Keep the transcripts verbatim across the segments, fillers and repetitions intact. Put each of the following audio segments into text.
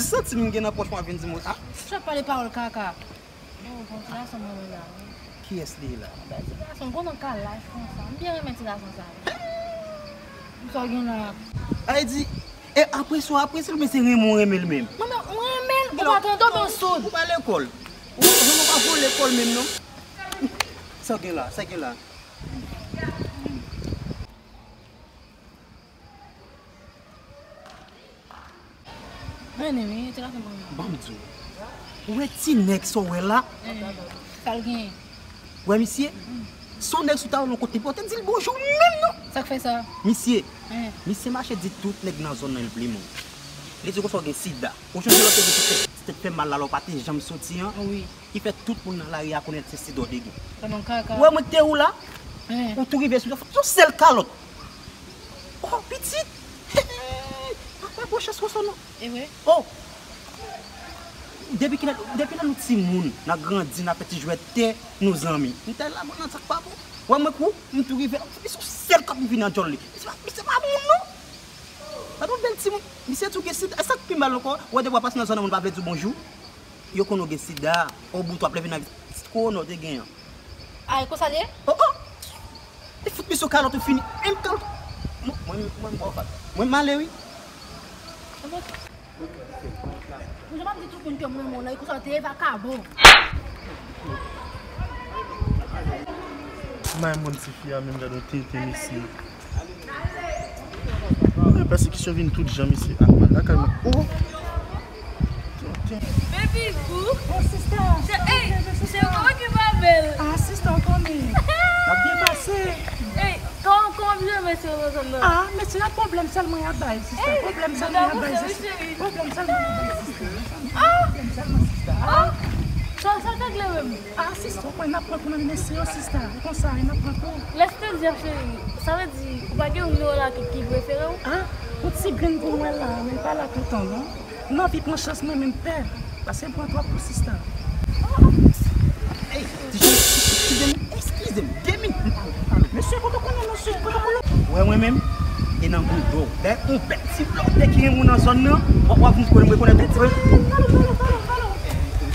Santi m gen nan pòch mwen vin di m, ah. Sa pale pawòl kaka. Oh, bon, ti gason mwen la. Kiyès li ye la? Bèl ti gason, gwo nan kalaj konsa. M byen renmen ti gason sa. M sa w gen la. Ay di, e apre sa, apre se l, men se renmen w renmen l menm. Mwen menm, mwen renmen l, ou pa tande, w soud. Ou pa lekòl. Ou, ou pa vo lekòl menm, non? Sa gen la, sa gen la. Mwen renmen, wi, ti gason mwen renmen. Ban m di w. Ou wè ti nèg sa w wè la? Eh, sa l genyen? Wè misye? Se yon nèg sou ta yon kote, pou te di l bonjou menm non. Sa k fè sa? Misye, eh, misye mache di tout nèg nan zòn nan l plimen w. Li di konsa w gen sida. Ou sonje lòt te di ti tèt, ti tèt fè mal la lè w pa te janm soti an? Wi. Ki fè tout moun nan lari a konnen se sida w te gen. Ou wè mwen k te ou la? Eh. Ou tou rive sou yon sèl kalòt. Oh, pitit! Papa, bon chans konsa non. E vre? Oh! Depi kilè, depi lè nou timoun, n a grandi, n a fè ti jwèt tè, nou zanmi. M ta la bon nan sa k pa bon. Wè mwen kou, m tou rive, se yon sèl kòb m vin nan djòl li. Misye pa, misye pa moun non. Gade yon bèl timoun. Misye tou gen sida. E sa k pi mal ankò, wè depi w ap pase nan zòn nan moun pa vle di w bonjou. Yo konn ou gen sida. Obou tou ap leve nan vit. Ti kowona w te gen an. Ay, konsa l ye? Oh, oh! Li fout misye kalòt ou fini. Menm kalòt. Mwen, mwen, mwen, mwen, mwen, mwen m ale wi. Mwen jan m ap di tout moun ke mwen renmen w la, e konsa w te ye vakabon. May moun tifi a menm gade yon tenten mesye. Mwen pèsekisyon vin tout jan mesye. Ah, mal lakay mwen. Oh! Tenten. Baby boo. Oh, sista. Se, ey, se ou ki pa bèl. Ah, sista, w konnen. N ap byen pase. Ey, kòman, kòman byen mesye yo nan zòn nan? Ah, mesye, y ap pwoblèm sèlman y ap bay, sista. Pwoblèm sèlman y ap bay, sista. Pwoblèm sèlman y ap bay, sista. Pwoblèm sèlman, sista. Ah! Sa, sa w te vle menm? Ah, sista, w kwè n ap pran kou nan men mesye yo, sista? Konsa, n ap pran kou. Lè w te di a, cheri, sa vle di ou pa gen yon moun la ki, ki prefere w? Ah, yon ti grenn pou mwen la, men l pa la toutan, non. M anvi pran chans mwen, men m pè. Paske m pran twòp kou, sista. Ey, ti jan, eskize m, eskize m, de minit, m pale, m pale. Mesye, kote w konnen, mesye, kote w konnen? Wè mwen menm, e nan goudo. Lè yon bèl ti blòdè ki renmen w nan zòn nan, w ap, w ap vin konnen m rekonèt ou. Pale, pale, pale, pale.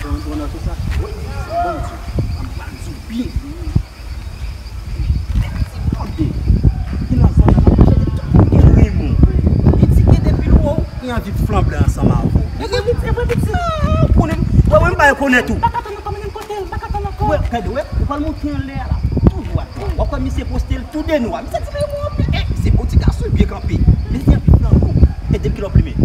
Bon, bon, nan tout sa. Wi, bon, Dye, m pral di w byen. Bèl ti blòdè ki nan zòn nan, m ap mache de tout moun ki renmen w. Li di ke depi l wè w, li anvi flanbe ansanm avè w. Li renmen w. E vre, pitit? Ah, ou konnen m, wè, wè, m pa rekonèt ou. M pa ka tann ankò, mennen m kote l, m pa ka tann ankò. Wè, gade, wè, ou pral monte anlè a la, toujou atè. W ap wè misye poste l tou de nwa. Misye di renmen w anpil. E, misye bon ti gason, byen kanpe. Misye anpil nan kou. E depi kilè w ap limen?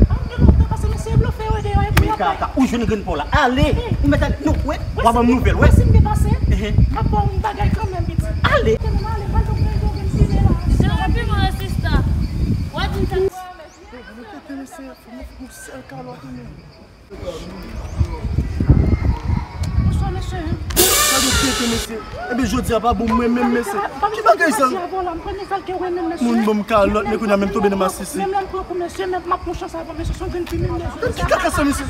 Ah, gen lontan, paske mesye blofè yo deyò, epi apre. Kaka, ou jwenn grenn pa w la. Ale! Ou mèt ale, non, wè, w a ban m nouvèl, wè. Si m byen pase, m ap ba w yon bagay kanmenm, pitit. Ale! Tèlman ale, m pral fè yon grenn file la. Depi mwen, sista. W a di m sa. Fò mwen tete mesye, fò mwen fout yon sèl kalòt ou menm. Bonswa, mesye. Gade tete, mesye. Ebyen, jodi a pa bon mwen menm, mesye. Ki bagay sa? Moun ban m kalòt, men kounye a menm tonbe nan masisi. Menm lè m pran kou, mesye, men m ap pran chans avè w, mesye, se yon grenn fi menm, mesye. Ki kaka sa, mesye?